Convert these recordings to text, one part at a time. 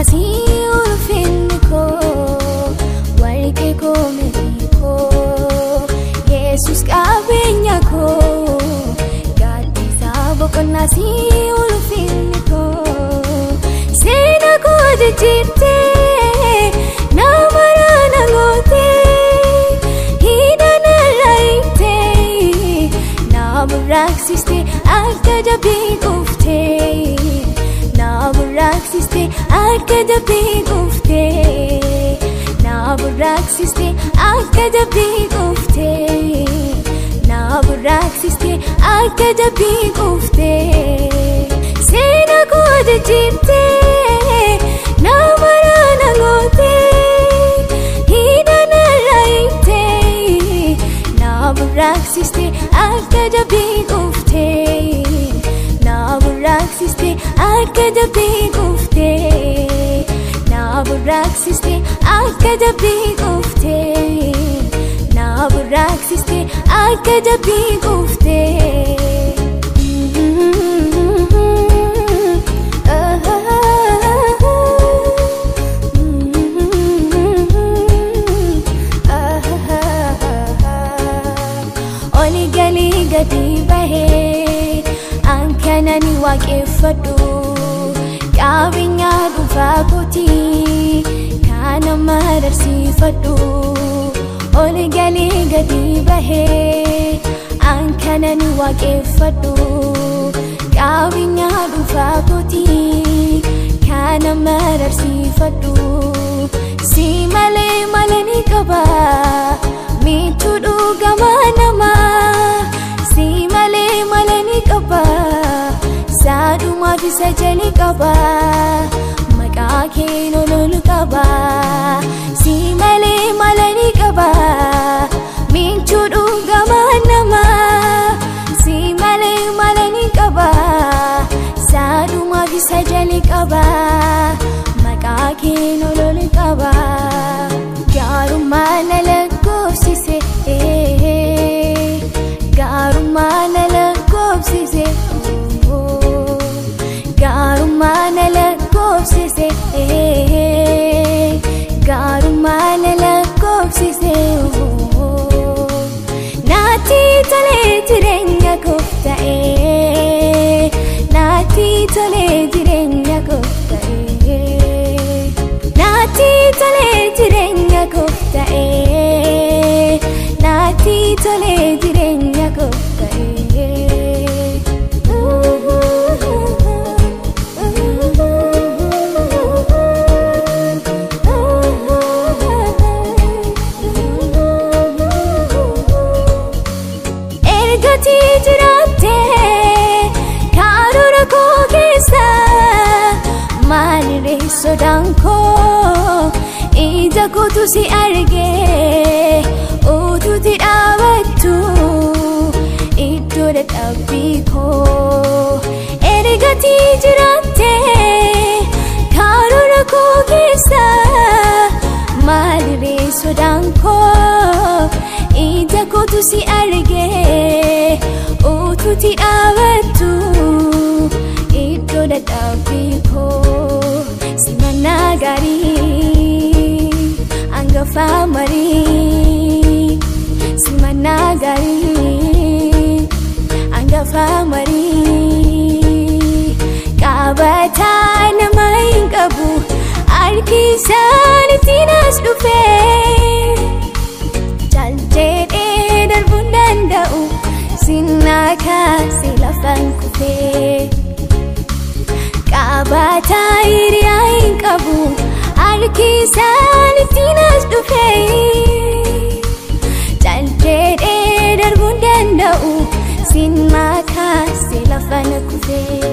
boqonnaa si ulfinni koo warqee koo meetii koo Yesus qabeenya koo gaaddisaa boqonnaa si ulfinni koo seenaa koo jijjiirtee nama raana gootee hidha narraa hiiktee na burraaqsistee akka jabbii kuftee. Na burraaqsistee akka jabbii kuftee na burraaqsistee akka jabbii kuftee na burraaqsistee akka jabbii kuftee seenaa koo jijjiirtee nama raana gootee hidha narraa hiiktee na burraaqsistee akka jabbii kuftee. Na burraaqsistee akka jabbii kuftee na burraaqsistee akka jabbii kuftee na burraaqsistee akka jabbii kuftee. Oli galii gadi bahee. Ankanani waaqeffadhu qabeenya dhuunfaa kootii kana madarsiifadhu oli galii gadi bahee ankanani waaqeffadhu qabeenya dhuunfaa kootii kana madarsiifadhu si malee malee ni qaba miituu dhugamaa namaa si malee malee ni qaba. Saadumaaf isa jali qaba maqaa keen ololu qaba si malee malee ni qaba miituu dhugamaa namaa si malee malee ni qaba saadumaaf isa jali qaba maqaa keen ololu qaba gaarummaa na lakkoofsise gaarummaa na lakkoofsise. Gaarummaa na lakkoofsise gaarummaa na lakkoofsise naatti tolee jireenya koof ta'ee naatti tolee jireenya koof ta'ee naatti tolee jireenya koof ta'ee naatti tolee jireenya koof ta'ee. Ergati jiraattee karoora koo keessa maalirree sodaan koo ija kootu si argee utuutti dhaabattu iddoo dadhabbii koo. Ergati jiraattee karoora koo keessa maalirree sodaan koo ija kootu si argee utuutti dhaabattu iddoo dadhabbii koo. Simannaa gaarii hangafa marii simannaa gaarii hangafa marii qabataa nama hin qabu harki isaaniitiin as dhufee. Jaljedhee darbuun danda'u sinnaa kaasee lafaan kufee qabataa hiriyaa hin qabu harki isaaniitiin as dhufee jaljedhee darbuun danda'u sinnaa kaasee lafaan kufee.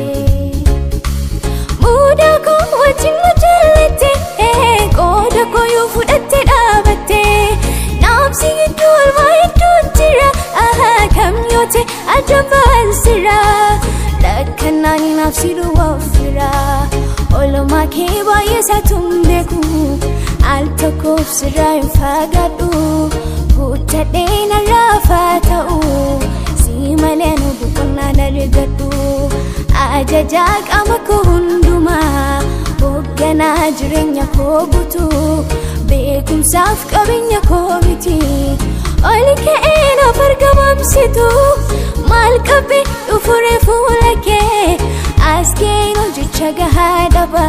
Muudaa koo wajjin nu jallatte qooda koo yoo fudhatte dhaabatte. Naamsi gidduu olmaa hedduu jira kam yoo ta'e adda baasira lakkanaan naafsi duwwaa ofira oolmaa kee baay'ee isaatu hin beeku al tokkoof sirraa hin fagaadhu guuttadhee narraa faa ta'u si malee nu boqonnaa na argadhu ajajaa qaama koo hundumaa. Bashannanaa jireenya koo guutuu beekumsaaf qabeenya koo miti. Oli ka'ee naaf argamamsitu maal qabee dhufuree fuula kee as keenoo jecha gahaa dhaba.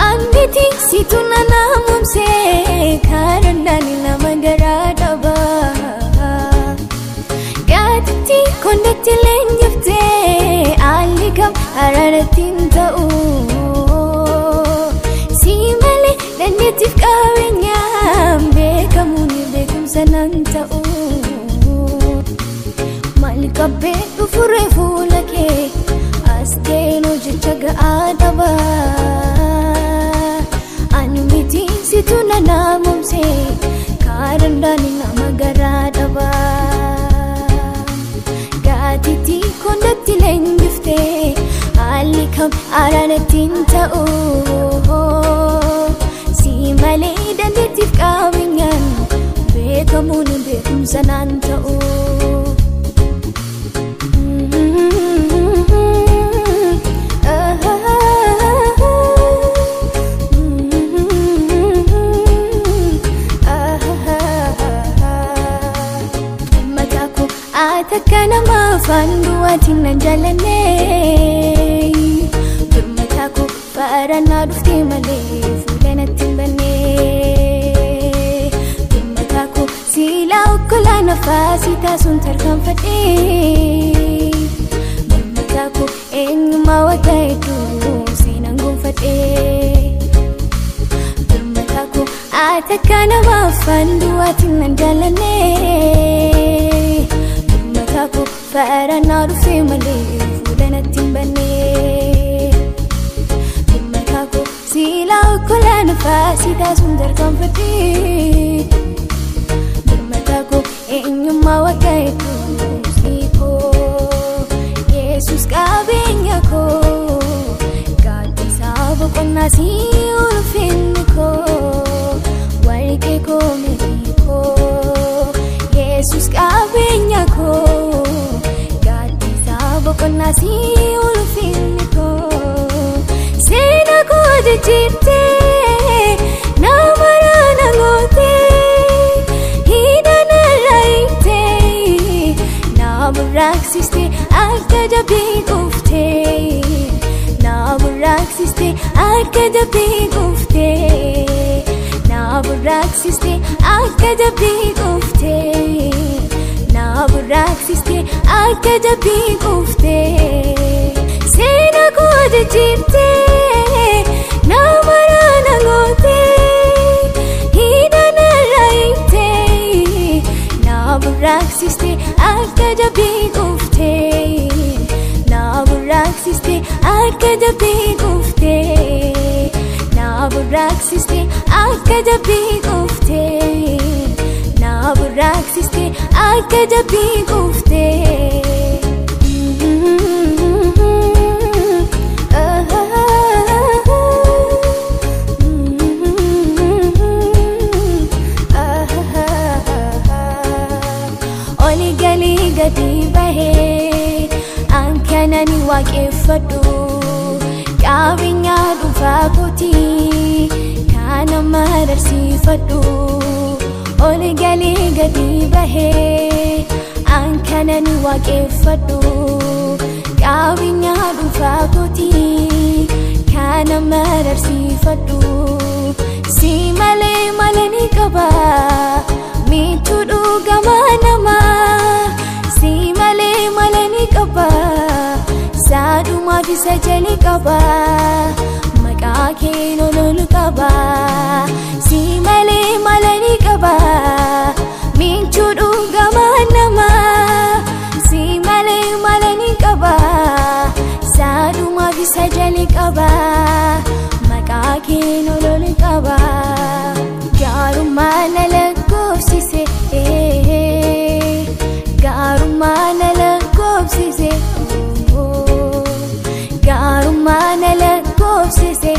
Anbiti situ nanaamumse karandaan nama garaa dhaba. Gaatitti kondatti leenjiftee haalli kam araarratti hin ta'u. Si malee dandeettiif qabeenyaan beekamuun beekumsa nan ta'u. Maal qabee dhufuree fuula kee as keenoo jecha ga'aa dhaba. Ani miti situ nanaamumse karandaan nama garaa dhaba. Gaatitti kondatti leenjiftee haalli kam araarratti hin ta'u. Si malee dandeettiif qabeenyaan beekamuun beekumsa naan ta'u. Akka nama afaan duwwaatiin na jaallanne birmataa koo faarannaa dhuftee malee fuula natti hin banne. Birmataa koo siilaa okkolaa nafaasii taasuun tarkaanfadhe. Birmataa koo eenyummaa waggaa hedduu seenaan gonfadhe. Birmataa koo ati akka nama afaan duwwaatiin na jaallanne. Faarannaa dhuftee malee fuula natti hin banne. Birmataa koo siilaa okkolaa nafaasii taasuun tarkaanfadhe. Birmataa koo eenyummaa waggaa hedduu si koo Yesuus qabeenya koo gaaddisaa boqonnaa si ulfinni koo warqee koo meetii koo Yesuus qabeenya koo. Boqonnaa si ulfinni koo seenaa koo jijjiirtee nama raana gootee hidha narraa hiiktee na burraaqsistee akka jabbii quuftee na burraaqsistee akka jabbii quuftee na burraaqsistee akka jabbii quuftee. Na burraaqsistee akka jabbii quuftee seenaa koo jijjiirtee nama raana gootee hidha narraa hiiktee na burraaqsistee akka jabbii quuftee na burraaqsistee akka jabbii quuftee na burraaqsistee akka jabbii quuftee. Na burraaqsistee akka jabbii quuftee. Oli galii gadi bahee an kanani waaqeffadhu qabeenya dhuunfaa kootii kana mararsiifadhu. Oli galii gadi bahee an kanani waaqeffadhu qabeenya dhuunfaa kootii kana mararsiifadhu. Si malee malee ni qaba miituu dhugamaa namaa si malee malee ni qaba saadumaaf isa jali qaba maqaa keen ololu qaba. Si malee malee ni qaba miituu dhugamaa namaa si malee malee ni qaba saadumaaf isa jali qaba maqaa keen ololu qaba. Gaarummaa na lakkoofsise gaarummaa na lakkoofsise gaarummaa na lakkoofsise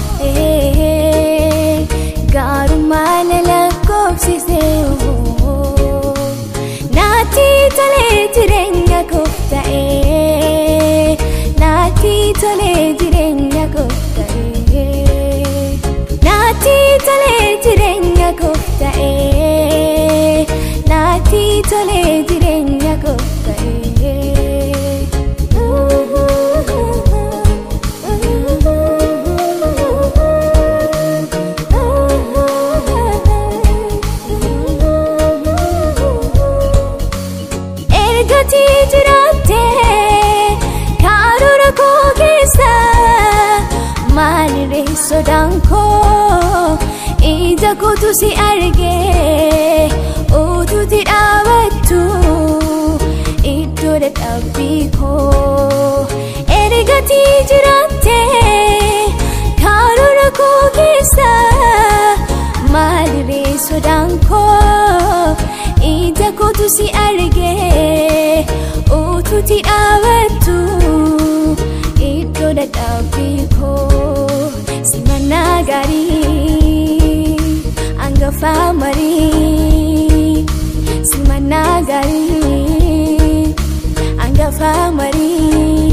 gaarummaa na lakkoofsise naatti tolee jireenya koof ta'ee naatti tolee jireenya koof ta'ee. Naatti tolee jireenya koof ta'ee. Naatti tolee jireenya koof ta'ee. Ergati jiraattee karoora koo keessa, maalirree sodaan koo? Ija kootu si argee, utuuti dhaabattu iddoo dadhabbii koo. Ergati jiraattee karoora koo keessa, maalirree sodaan koo? Ija kootu si argee, utuuti dhaabattu iddoo dadhabbii koo. Simannaa gaarii hangafa marii, simannaa gaarii hangafa marii.